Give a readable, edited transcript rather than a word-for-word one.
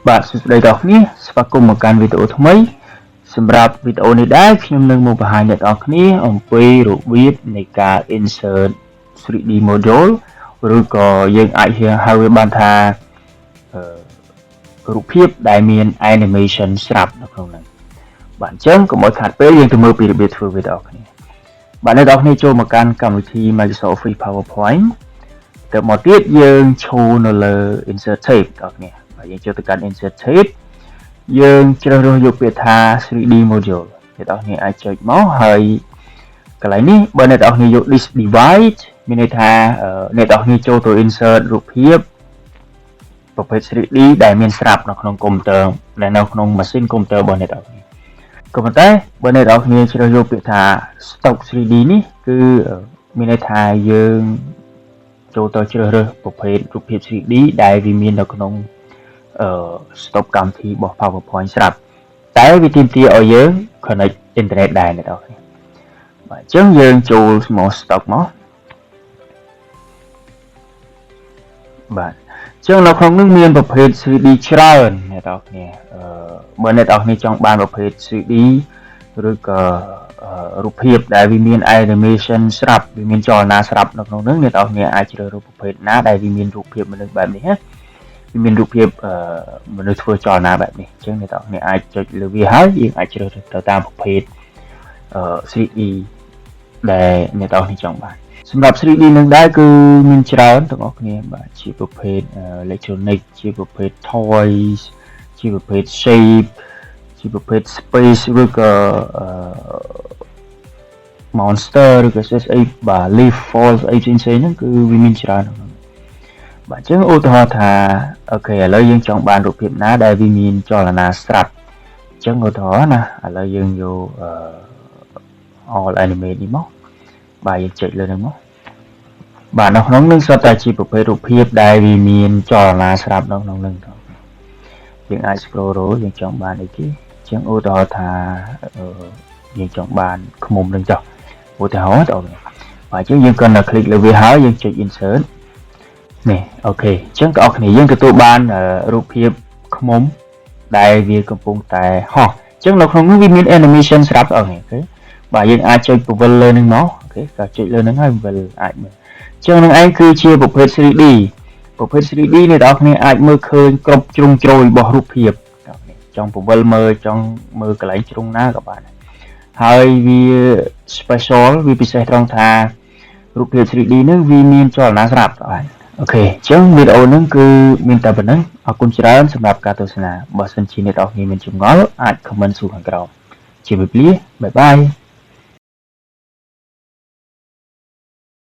បាទសួស្តីដល់អ្នកគ្នាស្វាគមន៍មកកាន់វីដេអូថ្មីសម្រាប់វីដេអូនេះដែរខ្ញុំនឹងមកបង្ហាញអ្នកទាំងអស់គ្នាអំពីរបៀបនៃការ insert 3D model ឬក៏យើងអាចហៅវាបានថាអឺរូបភាពដែលមាន animation ស្រាប់នៅក្នុងហ្នឹងបាទអញ្ចឹងកុំឲ្យខាតពេលយើងទៅមើលពីរបៀបធ្វើវីដេអូគ្នាបាទអ្នកទាំងអស់គ្នាចូលមកកាន់កម្មវិធី Microsoft Office PowerPoint ទៅមកទៀតយើងឈរនៅលើ insert tab បងប្អូនបាទយើងចូលទៅកាន់ insert tab យើងជ្រើសរើសយកពាក្យថា 3D model អ្នកទាំងអស់គ្នាអាចចុចមកហើយកន្លែងនេះបើអ្នកទាំងអស់គ្នាយក this device មានន័យថាអ្នកទាំងអស់គ្នាចូលទៅ insert រូបភាពប្រភេទ 3D ដែលមានស្រាប់នៅក្នុងកុំព្យូទ័រដែលនៅក្នុងម៉ាស៊ីនកុំព្យូទ័ររបស់អ្នកទាំងអស់គ្នាក៏ប៉ុន្តែបើអ្នកទាំងអស់គ្នាជ្រើសយកពាក្យថា stock 3D នេះគឺមានន័យថាយើងចូលទៅជ្រើសរើសប្រភេទរូបភាព 3D ដែលវាមាននៅក្នុងអឺ stock កម្មវិធីរបស់ PowerPoint ស្រាប់តែវាទាមទារឲ្យយើង connect internet ដែរអ្នកទាំងអស់គ្នាបាទអញ្ចឹងយើងចូលមក stock មកបាទអញ្ចឹងនៅក្នុងនេះមានប្រភេទ 3D ច្រើនអ្នកទាំងអស់គ្នាអឺបើអ្នកទាំងអស់គ្នាចង់បានប្រភេទ 3D ឬក៏រូបភាពដែលវាមាន animation ស្រាប់វាមានចលនាស្រាប់នៅក្នុងនោះអ្នកទាំងអស់គ្នាអាចជ្រើសរើសប្រភេទណាដែលវាមានរូបភាពមនុស្សបែបនេះណាវាមានរូបភាពមនុស្សធ្វើចលនាបែបនេះអញ្ចឹងអ្នកទាំងអស់គ្នាអាចចុចលើវាហើយយើងអាចជ្រើសរើសទៅតាមប្រភេទ 3D ដែលអ្នកទាំងអស់គ្នាចង់បានសម្រាប់ 3D នឹងដែរគឺមានច្រើនទាំងអស់គ្នាបាទជាប្រភេទ electronic ជាប្រភេទ toys ជាប្រភេទ shape ជាប្រភេទ space ឬក៏ monster ឬក៏ស្អីបាទ leaf falls អីផ្សេងៗហ្នឹងគឺវាមានច្រើនក្នុងបាទអញ្ចឹងឧទាហរណ៍ថា OK ឥឡូវយើងចង់បានរូបភាពណាដែលវាមានចលនាស្រាប់អញ្ចឹងឧទាហរណ៍ណាឥឡូវយើងយក all animate នេះមកបាទយើងចុចលើហ្នឹងមកបាទនៅក្នុងនឹងសុទ្ធតែជាប្រភេទរូបភាពដែលវាមានចលនាស្រាប់នៅក្នុងនឹងយើងអាច scroll រកយើងចង់បានអីគេអញ្ចឹងឧទាហរណ៍ថាយើងចង់បានឃ្មុំនឹងចុះឧទាហរណ៍តើបាទអញ្ចឹងយើងគ្រាន់តែ click លើវាហើយយើងចុច insert នេះ OK អញ្ចឹងបងប្អូនយើងទទួលបានរូបភាពឃ្មុំដែលវាកំពុងតែហោះអញ្ចឹងនៅក្នុងនោះវាមាន animation ស្រាប់បងប្អូន OK បាទយើងអាចចុចពវិលលើនឹងមក OK ក៏ចុចលើនឹងហើយពវិលអាចមើលអញ្ចឹងនឹងឯងគឺជាប្រភេទ 3D ប្រភេទ 3D នេះបងប្អូនអាចមើលឃើញគ្រប់ជ្រុងជ្រោយរបស់រូបភាពបងប្អូនចង់ពវិលមើលចង់មើលកន្លែងជ្រុងណាក៏បានហើយវា special វាពិសេសត្រង់ថារូបភាព 3D នេះវាមានចលនាស្រាប់បាទ OK អញ្ចឹងវីដេអូហ្នឹងគឺមានតែប៉ុណ្ណឹងអរគុណច្រើនសម្រាប់ការទស្សនាបើសិនជាអ្នកទាំងអស់គ្នាមានចម្ងល់អាច comment សួរខាងក្រោមជម្រាបលា bye bye.